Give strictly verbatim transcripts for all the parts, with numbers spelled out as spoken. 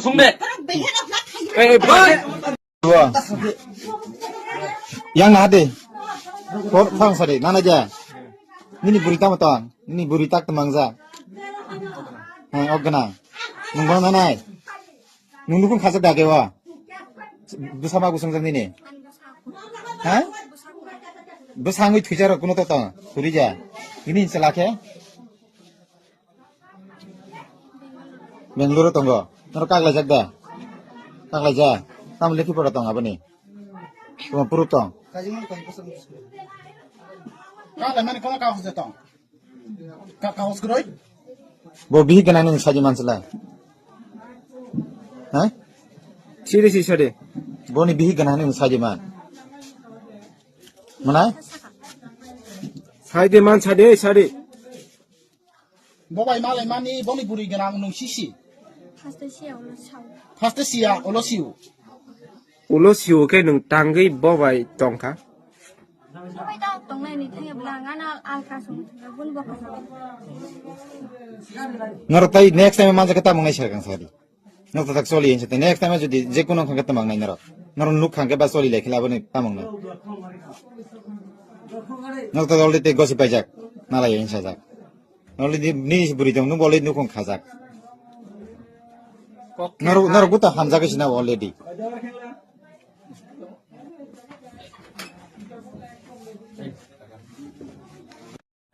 Sungde. Eh, eh, boy. Yang na de. Kor thang sari, nana ja. Nini buri tamo tang, nini buri tak temang ja. Hai, ok gana. Nung bang nanai. Nung nukung khasa dage wa. Bwsa ma gusung jang nini. Ha? Bwsa ngui thujar kuno to tang. Turi ja. Ini insala khe. Bengaluru tongo. Noro kaglai jak da? Kaglai ja. Tamo lekhi pora tong aboni. Tamo puru tong. Kaglai mani kono kagus de tong. Ka kagus kroi. Bo bihi gana ni saji mansla. Ha? Siri si sari. Boni bihi gana ni saji man. Mana? Saide man sade sari. Bobai malai mani boni buri gana nung sisi. First siya ulo sao. First siya ulo siu. Ulo siu khe nung tangwi bobai tongkha. Bobai ta tongnai ni thangya bla ngana alka sung bun bokha. Noro tai next time manja khe tamung nai serkang sadi. Noro tak soli hinsa next time jodi je kuno khangke tamang nai noro. Noro nuk khangke ba soli lekhi labani tamung nai. Noro tak already te gosi paijak. Nalai hinsa jak. Already ni buri tong nung already nukung khajak. Naruk naruk buta hamjak sina already.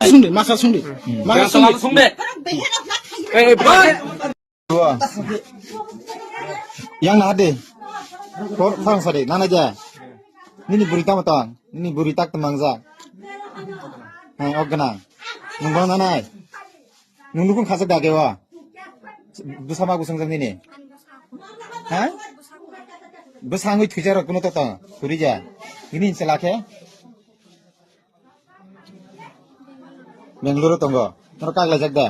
Sungdi masa sungdi. Masa sungdi. Sungdi. Eh, eh, boy. Yang na de. Kor thang sari nana ja. Nini buri tamo tang. Nini buri tak temang ja. Hai, ok gana. Nung bang nanai. Nung nukung khasa dage wa. Bwsa ma gusung jang nini. Ha? Bwsa ngui thujar kuno to tang. Turi ja. Ini insala khe. Bengaluru tongo. Noro kaglai jak da?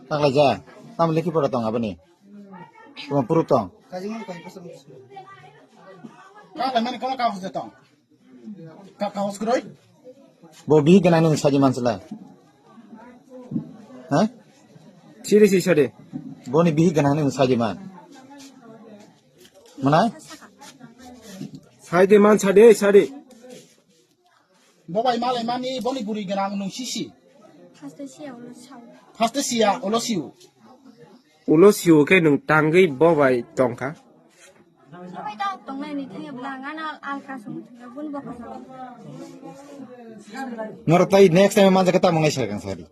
Kaglai ja. Tamo lekhi pora tong aboni. Tamo puru tong. Kaglai mani kono kagus de tong. Ka kagus kroi. Bo bihi gana ni saji mansla. Ha? Siri si sari. Boni bihi gana ni saji man. Mana? Saide man sade sari. Bobai malai mani boni buri gana nung sisi. First siya ulo sao. First siya ulo siu. Ulo siu khe nung tangwi bobai tongkha. Bobai ta tongnai ni thangya bla ngana alka sung bun bokha. Noro tai next time manja khe tamung nai serkang sadi.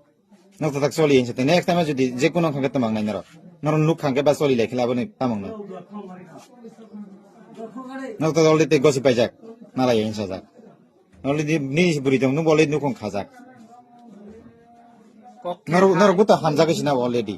Noro tak soli hinsa next time jodi je kuno khangke tamang nai noro. Noro nuk khangke ba soli lekhi labani tamung nai. Noro tak already te gosi paijak. Nalai hinsa jak. Already ni buri tong nung already nukung khajak. Naruk naruk buta hamjak sina already.